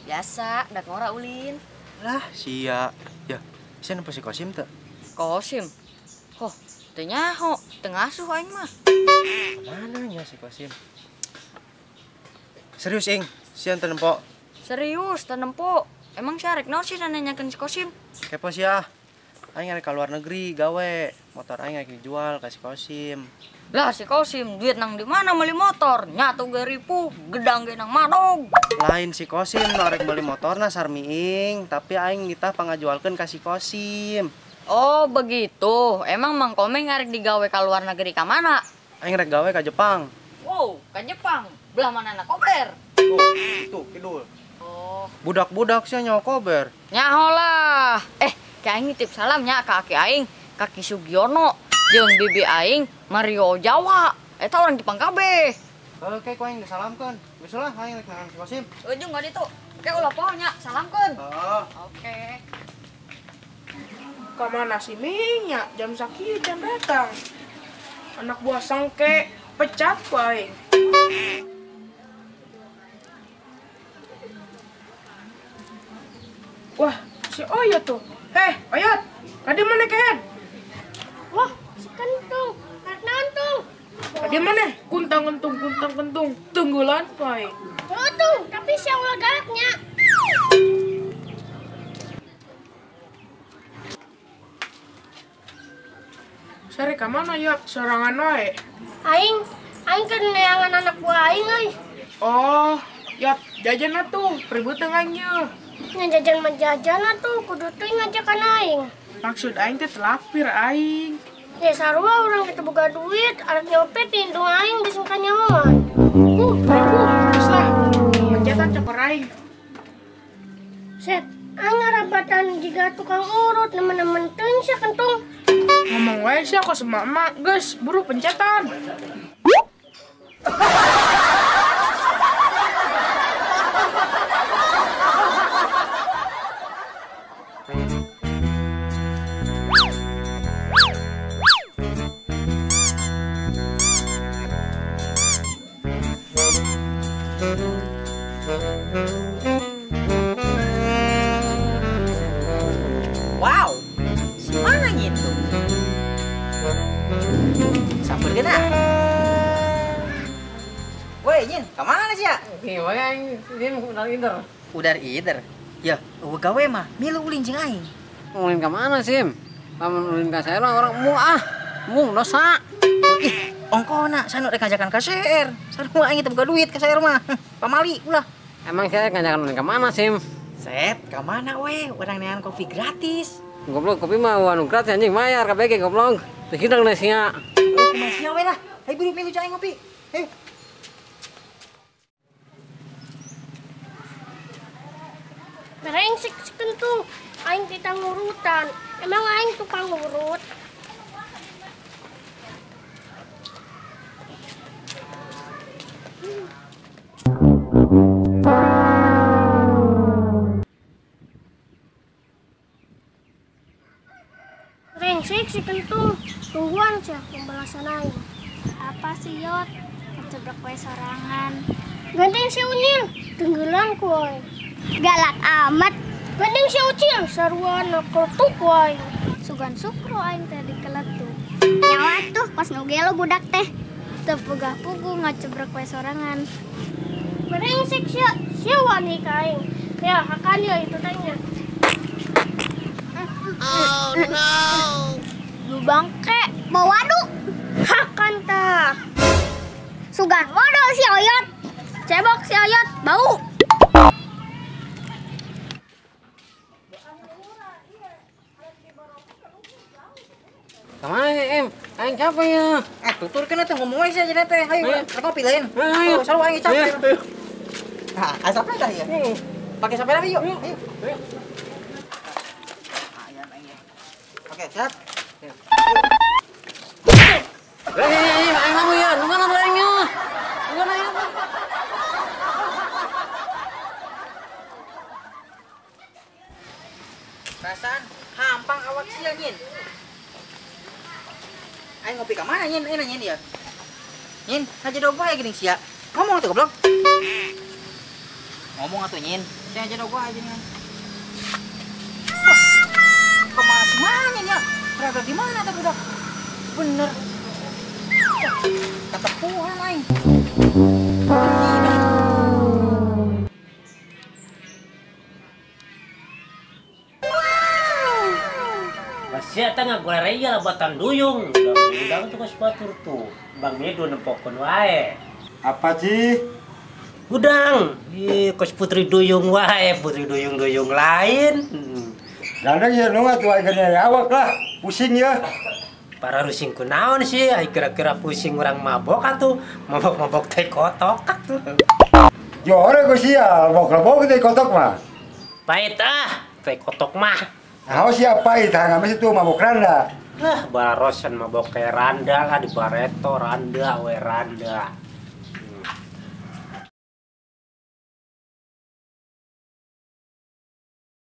Biasa, dak ngora ulin. Lah, sia. Ya, sia nempo si Kosim teu? Kosim? Hoh, teu nyaho, teu ngasuh aing mah. Mana nya si Kosim? Serius, Ing? Sia teu nempo? Serius, teu nempo. Emang sia rek naon sih nanyakeun si Kosim? Kepo sia. Aing rek ka luar negeri gawe. Motor aing rek dijual ka si Kosim. Lah si Kosim duit nang di mana beli motor? Nyatu ge ripuh, gedang ge nang madog. Lain si Kosim nu arek beli motorna sarmiing, tapi aing nitah pangajualkeun ka si Kosim. Oh, begitu. Emang Mang Komeng arek digawe ka luar negeri ka mana? Aing rek gawe ka Jepang. Wow, ka Jepang. Belah mana na kober? Oh, itu kidul. Oh. Budak-budak sia nyaho kober. Nyaho lah. Ki aing nitip salam nya ka aki aing, Kaki Sugiono. Jeung bibi aing Mario Jawa. Eta orang Jepang kabeh. Oke, ku aing disalamkeun. Geus lah aing rek nangan si Kosim. Ujung ka ditu. Oke, ulah poho nya, salamkeun. Heeh. Oke. Ka mana si Minyak? Jam sakieu jam datang. Anak buah sangke pecat ku aing. Wah, si Oyot tuh. Heh, Oyot, ka di mana kehed? Wah, si Kentung, arek naon tung? Ka di mana? Kuntang kentung, kuntang kentung, tunggulan ku aing. Oh tung, tapi sia ulah galaknya. Sare ka mana Yot? Sorangan wae. Aing, aing keur neangan anak buah aing euy. Oh, Yot, jajan atuh, ribut teu ye. Nya jajan mah jajan atuh, kudu teuing ngajakan aing. Maksud aing teh telapir aing. Ya sarua urang kitu boga duit, arek nyopet indung aing geus kanyahoan. Ribu, geus lah. Pencetan cokor aing. Set, aing ngarabatan jiga tukang urut nemen-nemen teuing sia Kentung. Ngomong wae sia kos emak-emak, geus buru pencetan. Wow, si mana gitu? Sampur kena. Woi, Jin, kemana sih ya? Gimana aing, Jin, udah ider. Udah ider? Ya, eueuh gawe mah, milu ulin jeung aing. Ulin ka mana, Sim? Lamun ulin ka saya orang mung ah, mung dosa. Ih, ongkona sanu rek ngajakan ka CR. Sarua aing teu boga duit ka CR mah. Pamali ulah. Emang saya ngajakan ulin ka mana, Sim? Set, ka mana we? Urang neangan kopi gratis. Goblok, kopi mah anu gratis anjing mayar KBG goblok. Teu hidang sia. Oh, kumaha sia we lah. Hayu buru milu jeung aing ngopi. Hayu. Brengsek si Kentung, aing kita ngurutan. Emang aing tukang ngurut? Brengsek si Kentung, tungguan sia pembalasan aing. Apa sih Yot? Kecebrek we sorangan. Gandeng si Unyil, tenggelan ku aing. Galak amat. Gandeng si Ucil, sarua keletuk ku aing. Sugan sukro aing teh dikeletuk. Nyawa tuh pas nu gelo budak teh. Teu pugah-pugu ngacebrek we sorangan. Brengsek sia, sia wani ka aing. Ya, hakan ya itu tanya. Oh no. Lu bangke, mau waduk. Hakan tah. Sugan modal si Oyot. Cebok si Oyot, bau. Kemana sih, Im? Aing capek ya. Tuturkeun atuh ngomong we sia cenah teh. Hayu, rek ngopi lain. Ayo. Oh, sarua aing capek. Nah, asa sepeda ya? Pakai sepeda yuk. Ayo. Oke, siap. Aing kamu ya, nungguan atuh aing ya. Nungguan aing. Perasaan hampang awak sia nyin. Aing ngopi ka mana nyin? Aing nanya dia. Nyin, haja dogo aya geuning sia. Ngomong atuh goblok. Ngomong atuh nyin. Sia haja dogo aya geuning. Kemana si mana nyin ya? Berada di mana teh budak? Bener. Ketepuhan aing. Sia teh ngagoreya lebatan duyung. Udang tuh geus batur tuh. Bang Mido nempokeun wae. Apa sih? Udang. Ih, kos putri duyung wae, putri duyung-duyung lain. Dandang ya nu atuh aing awak lah, pusing ya. Para rusing kunaon sih, ai kira-kira pusing urang mabok atuh, mabok-mabok teh kotok atuh. Jore ku sia, mabok-mabok teh kotok mah. Pahit ah, teh kotok mah. Nah, siapa itu? Hang itu mabok randa. Lah, barosan mabok kayak randa lah di bareto randa we randa.